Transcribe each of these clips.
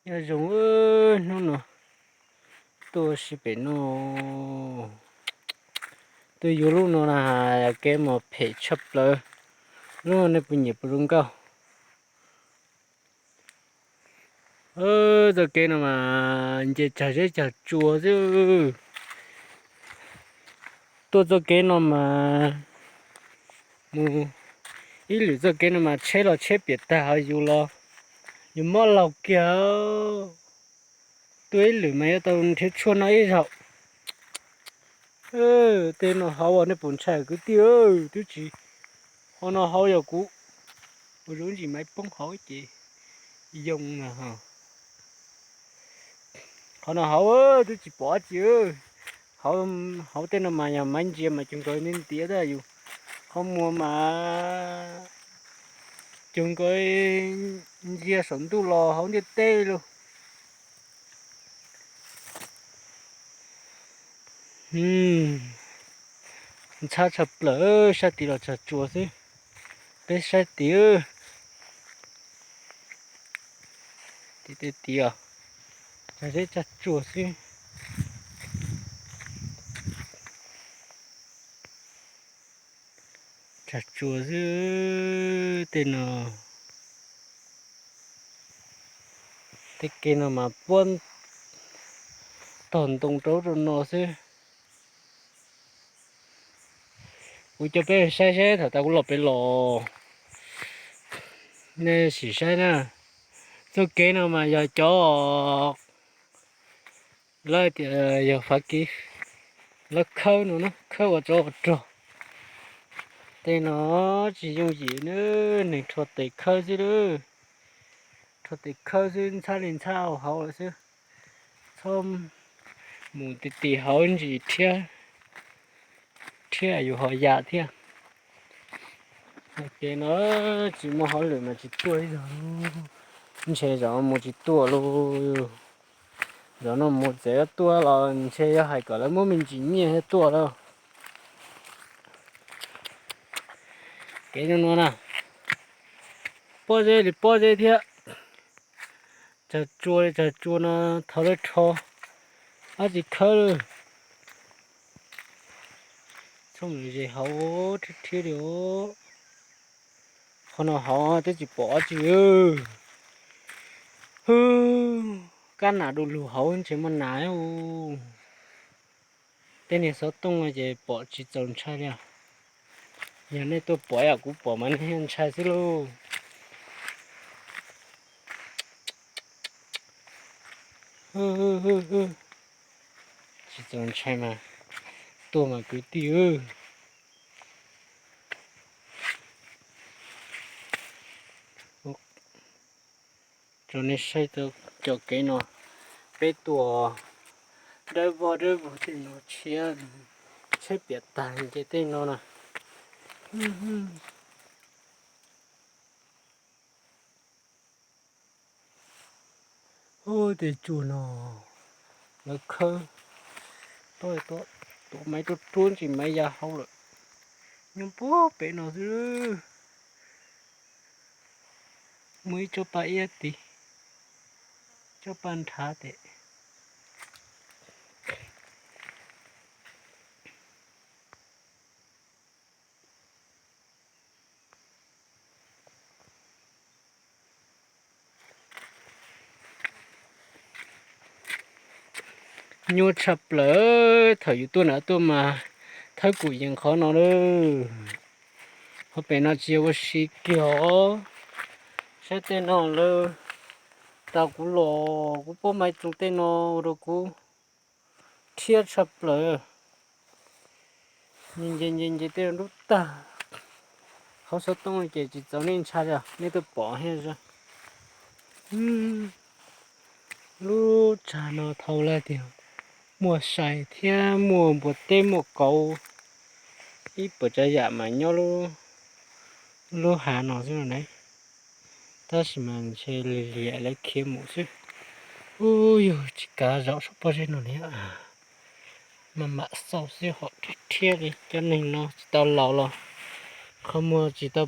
Nyob zoo, hnub no tuaj ua si pem no, tuaj yuav lub no na, yog kev mas phem tshaj plaws. Lub no nej puas nyiam puas zoo nkauj? Txoj kev no mas nce tsag zeb tsag tsua xwb. Tuaj txoj kev no mas mus ib lwm txoj kev no mas tsheb los tsheb piam tag, ho yus los yus mob laug kiag. Tuaj ib lwm mas yuav tau nrhiav tshuaj noj ib zaug. Tej no hauv nej puas ntshai kwv tij? Twb tsis, qhov no hauv yog kuv ua zoo ntsis maiv poob hauv ces yoo na. Qhov no hauv twb tsis pom dab tsi. Hauv tej no mas yog maiv ntsia mas cuag nkaus ntiav ntiav yus qhov muag mas cuag nkaus ntsia saum ntuj los hauv ntiaj teb lug. Ntxhab tshaj plaws, sab tid los tsag tsuas xwb. Peb saib tid, tid tid os, tsag zeb tsag tsuas xwb. Tsag tsuas xwb tej no. Tej kev no mas puab tog ntoo rau rau no xwb. Kuv coj peb saib saib thaum tas kuv los pem los, nej sim saib na. Txoj kev no mas yog cov lawv tias yog Fav Kiv lawv khawb no na, khawb ua tsov ua rog. Tej no tsis yooj yim na, neeg rho tes khawb xwb lawm. Rho tes khawb xwb, ntxhab li ntxhab hauv lawm xwb. Txhob mus ti ti hauv ntsis rhiab, rhiab yus ho yam thiab. Kev no tsis muaj hauj lwm mas tsis tuaj ib zaug, ntshe zaum no mus tsis tuaj lauj. Zaum no mus txawm yuav tuaj los ntshe yuav hais kom lawv muab me ntsis nyiaj thiaj tuaj lauj. Kev no no na, pob zeb li pob zeb thiab. Tsag tsua li tsag tsua no, thaum lawv rho dab tsi khawb lawm. Txhob mus ze hauv rhiab rhiab li os. Qhov no hauv twb tsis pom dab tsi. Hwb, kab nas du lug hauv ntshe muaj nas. Tej niag xov tooj no ces pom tsis txaus ntshai li os. Yog nej tuaj pom yam kuv pom mas nej ntshai xwb lauj. Tsis txaus ntshai mas tuaj mas kwv tij. Rau nej saib tau cov kev no, peb tuaj dawb vog dawb vog tej no tshiab, tsheb piam tag nce tej no na. Ub, tej tsua no lawv khawb, tuam maiv ruaj ruaj ntsis maiv ya hauv lawm. Nyob puag pem no xwb. Muaj ib tsob paj iab tid, tsob paj nrhav tes. Nyuaj tshaj plaws, thaum yus tuaj nram tuaj mas thawb kum yees qhov no lawm. Qhov pem no tsis yog ua si kiag os. Saib tej no lawm, tau kuv los kuv pob maiv txoos tej no ua rau kuv rhiab tshaj plaws. Nce nce nce tej no dub tag. Qhov xov tooj ces tsis txaus nej ntshai os, nej tuaj pom thiab. Lub tsag no thaum lawv tias muaj sai thiab muaj npua teb muaj kauv, ib puas tsav yam mas nyob lub hav no xwb no ne. Tab sis mas ntshe liam lawv khiav mus xwb. Ub, yus tsis kav zaum saum pob zeb no li. Maj mam xauj xwb, hom rhiab rhiab li. Cov neeg no tsis tau laus los qhov muag tsis tau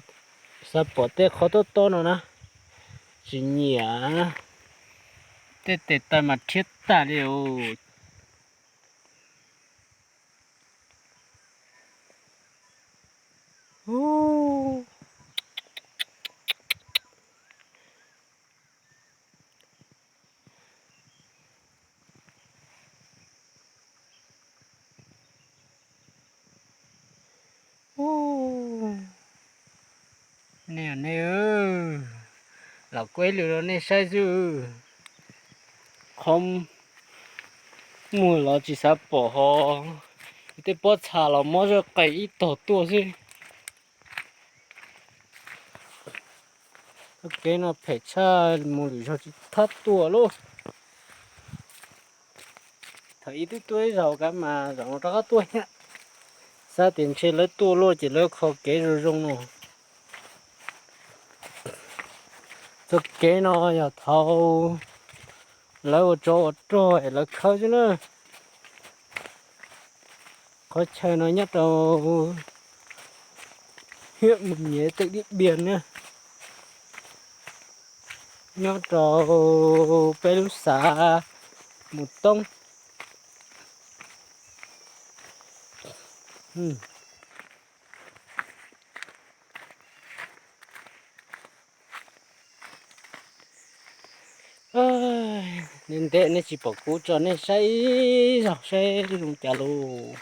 xav pom tej qhov tob tob no na, tsis nyiam. Tej tes taw mas rhiab tag li os. Nej, nej, los kuaj ib lwm rau nej saib xwb. Qhov muag los tsis xav pom, ho tej pob txha los mob zoj qees ib tog tuaj xwb. Txoj kev no phem tshaj, mus lwm zaug tsis thab tuaj lauj. Thaum ib twb tuaj ib zaug kav mas zaum no rov qab tuaj thiab. Xav tias ntshe lawv tuaj luaj ces lawv kho kev zoo zoo no. Txoj kev no yog thaum lawv ua tsov ua rog es lawv khawb xwb na. Qhov chaw no nyob rau hiab mus nyiav tej dib biag na, nyob rau peb lub xav mus toob. Nej ntev nej tsis pom kuv tso nej saib ib zaug saib zoo cas lauj.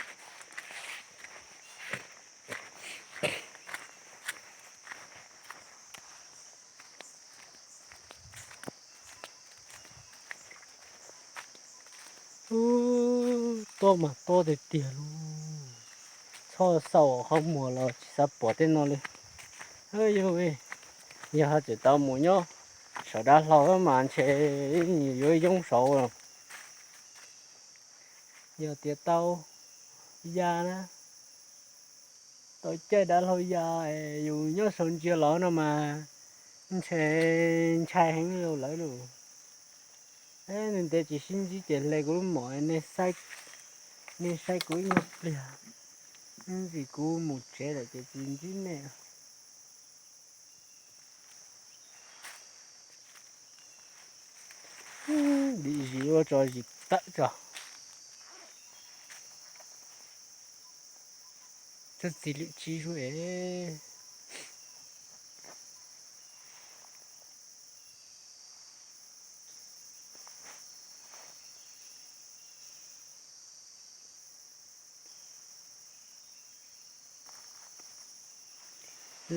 Tob mas tob tiag tiag lauj. Txhob xaum qhov muag los tsis xav pom tej no li. Yog, yog ho tseem tau mus nyob saum dav hlau mas ntshe nws yuav yoob saud. Yog tias tau ya na, tau caij dav hlau ya, yus nyob saum ntsia los no mas ntshe ntshai heev rau lawv lauj. Ntev tsis sib ntsib ces hle kuv lub mom, nej saib kuv ib nyuag pliag, ib ntsis kuv mus tsev lawm ces tsis ntsib nej. Dim zis ua tso zis tawm tso. Txhob txi lwm tsib zuj es.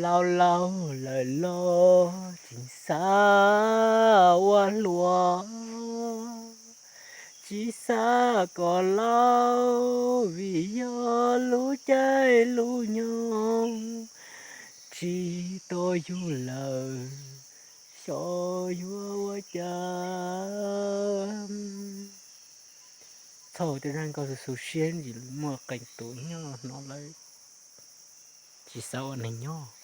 Laus laus lawm los tsis xav ua hluas, tsis xav kom laus vim yog lub caij lub nyoog tsis tau yug lawm, xyov yuav ua cas. Txhob ua tej zaj nkauj xu xu siab ntsis, muaj qee tus nyob hnov lawv tsis xav ua neeg nyob.